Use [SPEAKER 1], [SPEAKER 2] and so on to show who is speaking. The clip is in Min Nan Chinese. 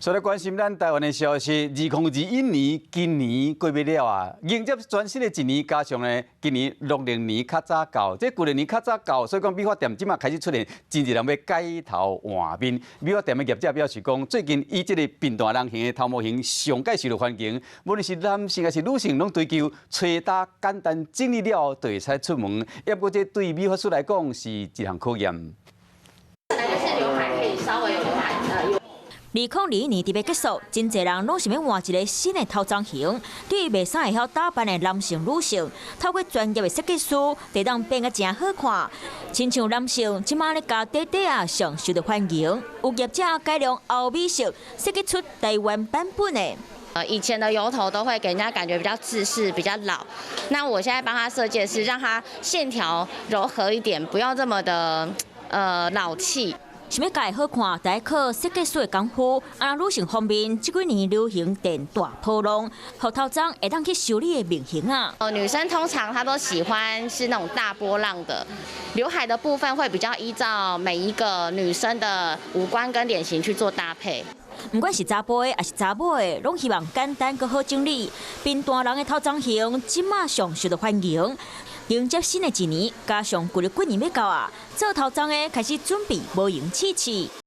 [SPEAKER 1] 所以關心咱台灣的消息，2021年今年過欲了啊，迎接全新的一年，加上呢，今年農曆年較早到，這舊曆年較早到，所以講美髮店這馬開始出現真濟人欲改頭換面。美髮店的業者表示講，最近以這个平大人型的頭毛型上蓋受著歡迎，無論是男性抑是女性，攏追求吹打簡單整理了後就會使出門。不過這對美髮師來講是一項考驗。
[SPEAKER 2] 就是劉海可以稍微有劉海，2021
[SPEAKER 3] 年佇欲結束，真濟人攏想欲換一个新的頭鬃型。對於袂啥會曉打扮的男性、女性，透過專業的設計師，會當變甲誠好看。親像男性，這馬咧加短短仔，上受著歡迎。有業者改良歐美式，設計出台灣版本的。
[SPEAKER 2] 以前的油頭都會給人家感覺比較制式、比較老。那我現在幫他設計的是讓他線條柔和一點，不要這麼的老氣。
[SPEAKER 3] 想欲改好看，得愛靠設計師的功夫。啊，女性方面，這幾年流行電大波浪，予頭鬃會當去修理的面型啊。
[SPEAKER 2] 女生通常她都喜歡是那種大波浪的，劉海的部分會比較依照每一個女生的五官跟臉型去做搭配。
[SPEAKER 3] 毋管是查埔的，抑是查某的，攏希望簡單閣好整理。平大人的頭鬃型，這馬上受著歡迎。迎接新的一年，加上舊曆過年欲到啊，做頭鬃的開始準備無閒試試。